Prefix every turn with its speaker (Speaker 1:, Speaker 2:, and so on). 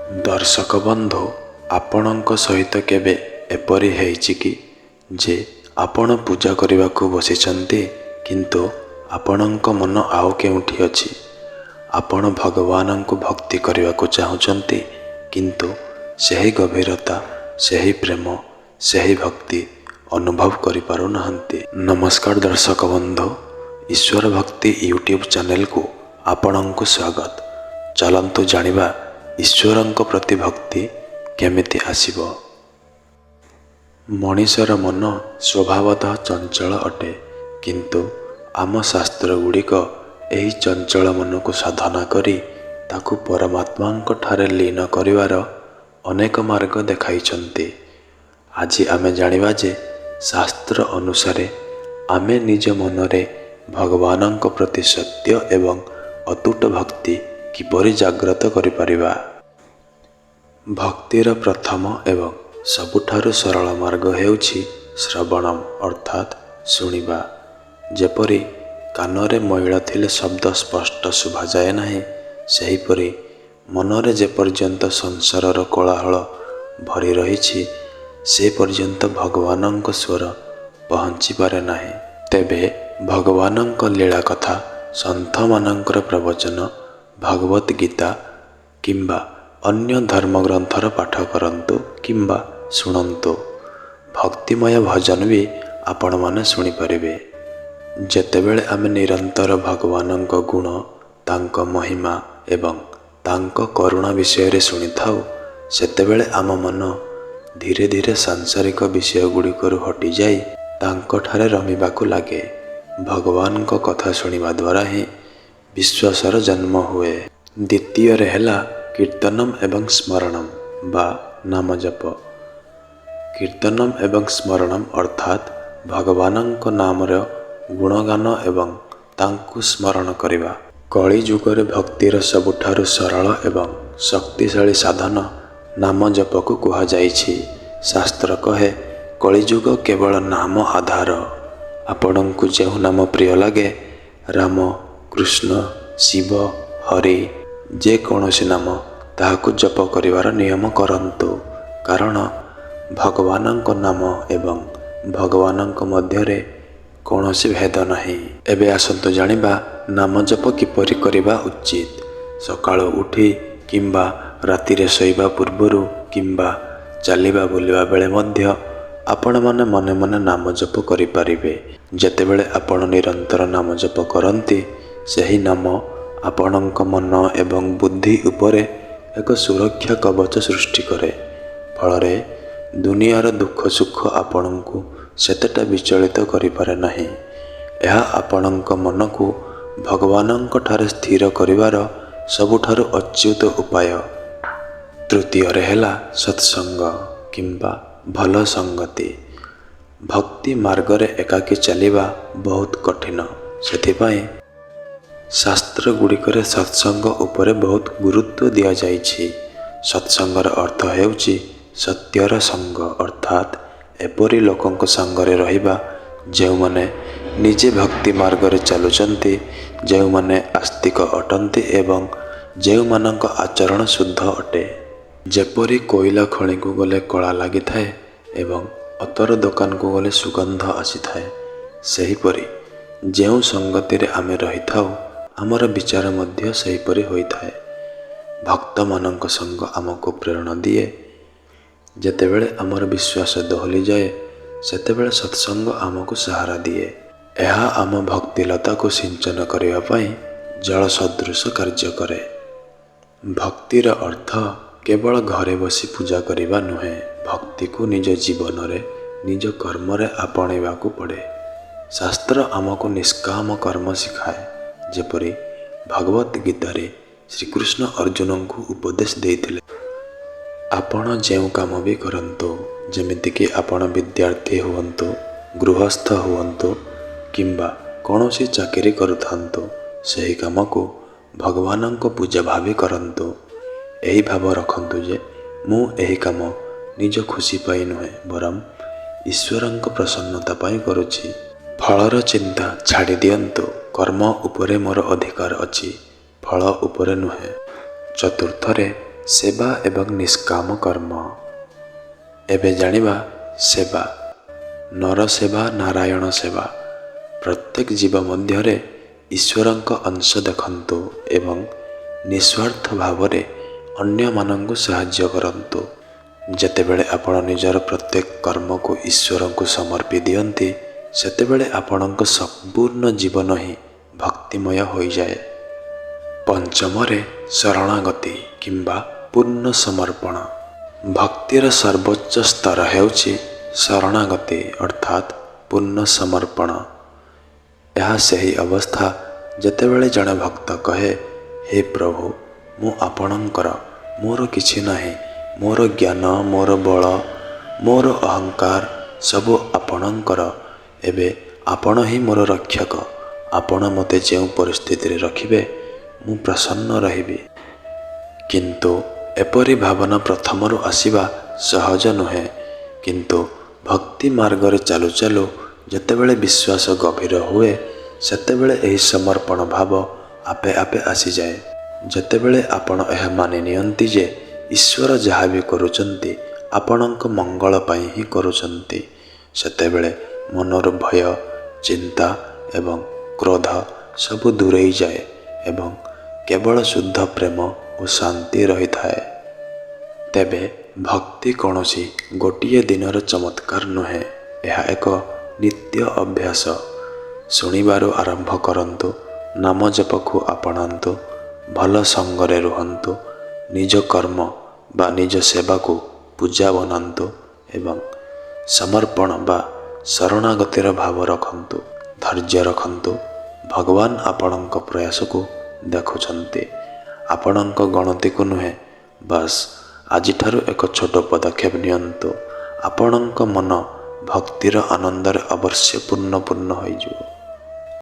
Speaker 1: ଦର୍ଶକ ବନ୍ଧୁ, ଆପଣଙ୍କ ସହିତ କେବେ ଏପରି ହେଇଛି କି ଯେ ଆପଣ ପୂଜା କରିବାକୁ ବସିଛନ୍ତି, କିନ୍ତୁ ଆପଣଙ୍କ ମନ ଆଉ କେଉଁଠି ଅଛି? ଆପଣ ଭଗବାନଙ୍କୁ ଭକ୍ତି କରିବାକୁ ଚାହୁଁଛନ୍ତି, କିନ୍ତୁ ସେହି ଗଭୀରତା, ସେହି ପ୍ରେମ, ସେହି ଭକ୍ତି ଅନୁଭବ କରିପାରୁନାହାନ୍ତି। ନମସ୍କାର ଦର୍ଶକ ବନ୍ଧୁ, ଈଶ୍ୱର ଭକ୍ତି ୟୁଟ୍ୟୁବ୍ ଚ୍ୟାନେଲକୁ ଆପଣଙ୍କୁ ସ୍ୱାଗତ। ଚାଲନ୍ତୁ ଜାଣିବା ଈଶ୍ୱରଙ୍କ ପ୍ରତି ଭକ୍ତି କେମିତି ଆସିବ। ମଣିଷର ମନ ସ୍ୱଭାବତଃ ଚଞ୍ଚଳ ଅଟେ, କିନ୍ତୁ ଆମ ଶାସ୍ତ୍ରଗୁଡ଼ିକ ଏହି ଚଞ୍ଚଳ ମନକୁ ସାଧନା କରି ତାକୁ ପରମାତ୍ମାଙ୍କ ଠାରେ ଲୀନ କରିବାର ଅନେକ ମାର୍ଗ ଦେଖାଇଛନ୍ତି। ଆଜି ଆମେ ଜାଣିବା ଯେ ଶାସ୍ତ୍ର ଅନୁସାରେ ଆମେ ନିଜ ମନରେ ଭଗବାନଙ୍କ ପ୍ରତି ସତ୍ୟ ଏବଂ ଅତୁଟ ଭକ୍ତି କିପରି ଜାଗ୍ରତ କରିପାରିବା। ଭକ୍ତିର ପ୍ରଥମ ଏବଂ ସବୁଠାରୁ ସରଳ ମାର୍ଗ ହେଉଛି ଶ୍ରବଣମ୍, ଅର୍ଥାତ୍ ଶୁଣିବା। ଯେପରି କାନରେ ମଇଳା ଥିଲେ ଶବ୍ଦ ସ୍ପଷ୍ଟ ଶୁଭାଯାଏ ନାହିଁ, ସେହିପରି ମନରେ ଯେପର୍ଯ୍ୟନ୍ତ ସଂସାରର କୋଳାହଳ ଭରି ରହିଛି, ସେ ପର୍ଯ୍ୟନ୍ତ ଭଗବାନଙ୍କ ସ୍ୱର ପହଞ୍ଚିପାରେ ନାହିଁ। ତେବେ ଭଗବାନଙ୍କ ଲୀଳା କଥା, ସନ୍ଥମାନଙ୍କର ପ୍ରବଚନ, ଭଗବତ ଗୀତା କିମ୍ବା ଅନ୍ୟ ଧର୍ମଗ୍ରନ୍ଥର ପାଠ କରନ୍ତୁ କିମ୍ବା ଶୁଣନ୍ତୁ। ଭକ୍ତିମୟ ଭଜନ ବି ଆପଣମାନେ ଶୁଣିପାରିବେ। ଯେତେବେଳେ ଆମେ ନିରନ୍ତର ଭଗବାନଙ୍କ ଗୁଣ, ତାଙ୍କ ମହିମା ଏବଂ ତାଙ୍କ କରୁଣା ବିଷୟରେ ଶୁଣିଥାଉ, ସେତେବେଳେ ଆମ ମନ ଧୀରେ ଧୀରେ ସାଂସାରିକ ବିଷୟଗୁଡ଼ିକରୁ ହଟିଯାଇ ତାଙ୍କଠାରେ ରମିବାକୁ ଲାଗେ। ଭଗବାନଙ୍କ କଥା ଶୁଣିବା ଦ୍ୱାରା ହିଁ ବିଶ୍ୱାସର ଜନ୍ମ ହୁଏ। ଦ୍ୱିତୀୟରେ ହେଲା କୀର୍ତ୍ତନମ୍ ଏବଂ ସ୍ମରଣମ୍ ବା ନାମଜପ। କୀର୍ତ୍ତନମ୍ ଏବଂ ସ୍ମରଣମ୍ ଅର୍ଥାତ୍ ଭଗବାନଙ୍କ ନାମର ଗୁଣଗାନ ଏବଂ ତାଙ୍କୁ ସ୍ମରଣ କରିବା। କଳିଯୁଗରେ ଭକ୍ତିର ସବୁଠାରୁ ସରଳ ଏବଂ ଶକ୍ତିଶାଳୀ ସାଧନ ନାମ ଜପକୁ କୁହାଯାଇଛି। ଶାସ୍ତ୍ର କହେ, କଳିଯୁଗ କେବଳ ନାମ ଆଧାର। ଆପଣଙ୍କୁ ଯେଉଁ ନାମ ପ୍ରିୟ ଲାଗେ, ରାମ, କୃଷ୍ଣ, ଶିବ, ହରି, ଯେକୌଣସି ନାମ, ତାହାକୁ ଜପ କରିବାର ନିୟମ କରନ୍ତୁ। କାରଣ ଭଗବାନଙ୍କ ନାମ ଏବଂ ଭଗବାନଙ୍କ ମଧ୍ୟରେ କୌଣସି ଭେଦ ନାହିଁ। ଏବେ ଆସନ୍ତୁ ଜାଣିବା ନାମ ଜପ କିପରି କରିବା ଉଚିତ। ସକାଳୁ ଉଠି କିମ୍ବା ରାତିରେ ଶୋଇବା ପୂର୍ବରୁ କିମ୍ବା ଚାଲିବା ବୁଲିବା ବେଳେ ମଧ୍ୟ ଆପଣମାନେ ମନେ ମନେ ନାମ ଜପ କରିପାରିବେ। ଯେତେବେଳେ ଆପଣ ନିରନ୍ତର ନାମ ଜପ କରନ୍ତି, ସେହି ନାମ ଆପଣଙ୍କ ମନ ଏବଂ ବୁଦ୍ଧି ଉପରେ ଏକ ସୁରକ୍ଷା କବଚ ସୃଷ୍ଟି କରେ। ଫଳରେ ଦୁନିଆର ଦୁଃଖ ସୁଖ ଆପଣଙ୍କୁ ସେତେଟା ବିଚଳିତ କରିପାରେ ନାହିଁ। ଏହା ଆପଣଙ୍କ ମନକୁ ଭଗବାନଙ୍କଠାରେ ସ୍ଥିର କରିବାର ସବୁଠାରୁ ଅଚ୍ୟୁତ ଉପାୟ। ତୃତୀୟରେ ହେଲା ସତ୍ସଙ୍ଗ କିମ୍ବା ଭଲ ସଙ୍ଗତି। ଭକ୍ତି ମାର୍ଗରେ ଏକାକୀ ଚାଲିବା ବହୁତ କଠିନ। ସେଥିପାଇଁ ଶାସ୍ତ୍ରଗୁଡ଼ିକରେ ସତ୍ସଙ୍ଗ ଉପରେ ବହୁତ ଗୁରୁତ୍ୱ ଦିଆଯାଇଛି। ସତ୍ସଙ୍ଗର ଅର୍ଥ ହେଉଛି ସତ୍ୟର ସଙ୍ଗ, ଅର୍ଥାତ୍ ଏପରି ଲୋକଙ୍କ ସାଙ୍ଗରେ ରହିବା ଯେଉଁମାନେ ନିଜେ ଭକ୍ତି ମାର୍ଗରେ ଚାଲୁଛନ୍ତି, ଯେଉଁମାନେ ଆସ୍ତିକ ଅଟନ୍ତି ଏବଂ ଯେଉଁମାନଙ୍କ ଆଚରଣ ଶୁଦ୍ଧ ଅଟେ। ଯେପରି କୋଇଲା ଖଣିକୁ ଗଲେ କଳା ଲାଗିଥାଏ ଏବଂ ଅତର ଦୋକାନକୁ ଗଲେ ସୁଗନ୍ଧ ଆସିଥାଏ, ସେହିପରି ଯେଉଁ ସଙ୍ଗତିରେ ଆମେ ରହିଥାଉ, ଆମର ବିଚାର ମଧ୍ୟ ସେହିପରି ହୋଇଥାଏ। ଭକ୍ତମାନଙ୍କ ସଙ୍ଗ ଆମକୁ ପ୍ରେରଣା ଦିଏ। ଯେତେବେଳେ ଆମର ବିଶ୍ୱାସ ଦୋହଲିଯାଏ, ସେତେବେଳେ ସତ୍ସଙ୍ଗ ଆମକୁ ସାହାରା ଦିଏ। ଏହା ଆମ ଭକ୍ତିଲତାକୁ ସିଞ୍ଚନ କରିବା ପାଇଁ ଜଳ ସଦୃଶ କାର୍ଯ୍ୟ କରେ। ଭକ୍ତିର ଅର୍ଥ କେବଳ ଘରେ ବସି ପୂଜା କରିବା ନୁହେଁ। ଭକ୍ତିକୁ ନିଜ ଜୀବନରେ, ନିଜ କର୍ମରେ ଆପଣେଇବାକୁ ପଡ଼େ। ଶାସ୍ତ୍ର ଆମକୁ ନିଷ୍କାମ କର୍ମ ଶିଖାଏ, ଯେପରି ଭଗବତ ଗୀତାରେ ଶ୍ରୀକୃଷ୍ଣ ଅର୍ଜୁନଙ୍କୁ ଉପଦେଶ ଦେଇଥିଲେ। ଆପଣ ଯେଉଁ କାମ ବି କରନ୍ତୁ, ଯେମିତିକି ଆପଣ ବିଦ୍ୟାର୍ଥୀ ହୁଅନ୍ତୁ, ଗୃହସ୍ଥ ହୁଅନ୍ତୁ କିମ୍ବା କୌଣସି ଚାକିରି କରୁଥାନ୍ତୁ, ସେହି କାମକୁ ଭଗବାନଙ୍କ ପୂଜା ଭାବି କରନ୍ତୁ। ଏହି ଭାବ ରଖନ୍ତୁ ଯେ ମୁଁ ଏହି କାମ ନିଜ ଖୁସି ପାଇଁ ନୁହେଁ, ବରଂ ଈଶ୍ୱରଙ୍କ ପ୍ରସନ୍ନତା ପାଇଁ କରୁଛି। ଫଳର ଚିନ୍ତା ଛାଡ଼ି ଦିଅନ୍ତୁ। କର୍ମ ଉପରେ ମୋର ଅଧିକାର ଅଛି, ଫଳ ଉପରେ ନୁହେଁ। ଚତୁର୍ଥରେ ସେବା ଏବଂ ନିଷ୍କାମ କର୍ମ। ଏବେ ଜାଣିବା ସେବା। ନର ସେବା ନାରାୟଣ ସେବା। ପ୍ରତ୍ୟେକ ଜୀବ ମଧ୍ୟରେ ଈଶ୍ୱରଙ୍କ ଅଂଶ ଦେଖନ୍ତୁ ଏବଂ ନିସ୍ୱାର୍ଥ ଭାବରେ ଅନ୍ୟମାନଙ୍କୁ ସାହାଯ୍ୟ କରନ୍ତୁ। ଯେତେବେଳେ ଆପଣ ନିଜର ପ୍ରତ୍ୟେକ କର୍ମକୁ ଈଶ୍ୱରଙ୍କୁ ସମର୍ପି ଦିଅନ୍ତି, ସେତେବେଳେ ଆପଣଙ୍କ ସମ୍ପୂର୍ଣ୍ଣ ଜୀବନ ହିଁ ଭକ୍ତିମୟ ହୋଇଯାଏ। ପଞ୍ଚମରେ ଶରଣାଗତି କିମ୍ବା ପୂର୍ଣ୍ଣ ସମର୍ପଣ। ଭକ୍ତିର ସର୍ବୋଚ୍ଚ ସ୍ତର ହେଉଛି ଶରଣାଗତି, ଅର୍ଥାତ୍ ପୂର୍ଣ୍ଣ ସମର୍ପଣ। ଏହା ସେହି ଅବସ୍ଥା ଯେତେବେଳେ ଜଣେ ଭକ୍ତ କହେ, ହେ ପ୍ରଭୁ, ମୁଁ ଆପଣଙ୍କର, ମୋର କିଛି ନାହିଁ। ମୋର ଜ୍ଞାନ, ମୋର ବଳ, ମୋର ଅହଙ୍କାର ସବୁ ଆପଣଙ୍କର। ଏବେ ଆପଣ ହିଁ ମୋର ରକ୍ଷକ। ଆପଣ ମୋତେ ଯେଉଁ ପରିସ୍ଥିତିରେ ରଖିବେ, ମୁଁ ପ୍ରସନ୍ନ ରହିବି। କିନ୍ତୁ ଏପରି ଭାବନା ପ୍ରଥମରୁ ଆସିବା ସହଜ ନୁହେଁ। କିନ୍ତୁ ଭକ୍ତି ମାର୍ଗରେ ଚାଲୁ ଚାଲୁ ଯେତେବେଳେ ବିଶ୍ୱାସ ଗଭୀର ହୁଏ, ସେତେବେଳେ ଏହି ସମର୍ପଣ ଭାବ ଆପେ ଆପେ ଆସିଯାଏ। ଯେତେବେଳେ ଆପଣ ଏହା ମାନି ନିଅନ୍ତି ଯେ ଈଶ୍ୱର ଯାହା ବି କରୁଛନ୍ତି, ଆପଣଙ୍କ ମଙ୍ଗଳ ପାଇଁ ହିଁ କରୁଛନ୍ତି, ସେତେବେଳେ ମନରୁ ଭୟ, ଚିନ୍ତା ଏବଂ କ୍ରୋଧ ସବୁ ଦୂରେଇ ଯାଏ ଏବଂ କେବଳ ଶୁଦ୍ଧ ପ୍ରେମ ଓ ଶାନ୍ତି ରହିଥାଏ। ତେବେ ଭକ୍ତି କୌଣସି ଗୋଟିଏ ଦିନର ଚମତ୍କାର ନୁହେଁ, ଏହା ଏକ ନିତ୍ୟ ଅଭ୍ୟାସ। ଶୁଣିବାରୁ ଆରମ୍ଭ କରନ୍ତୁ, ନାମ ଜପକୁ ଆପଣାନ୍ତୁ, ଭଲ ସଙ୍ଗରେ ରୁହନ୍ତୁ, ନିଜ କର୍ମ ବା ନିଜ ସେବାକୁ ପୂଜା ବନାନ୍ତୁ ଏବଂ ସମର୍ପଣ ବା ଶରଣାଗତିର ଭାବ ରଖନ୍ତୁ। ଧୈର୍ଯ୍ୟ ରଖନ୍ତୁ। ଭଗବାନ ଆପଣଙ୍କ ପ୍ରୟାସକୁ ଦେଖୁଛନ୍ତି, ଆପଣଙ୍କ ଗଣତିକୁ ନୁହେଁ। ବାସ୍, ଆଜିଠାରୁ ଏକ ଛୋଟ ପଦକ୍ଷେପ ନିଅନ୍ତୁ। ଆପଣଙ୍କ ମନ ଭକ୍ତିର ଆନନ୍ଦରେ ଅବଶ୍ୟ ପୂର୍ଣ୍ଣ ପୂର୍ଣ୍ଣ ହୋଇଯିବ।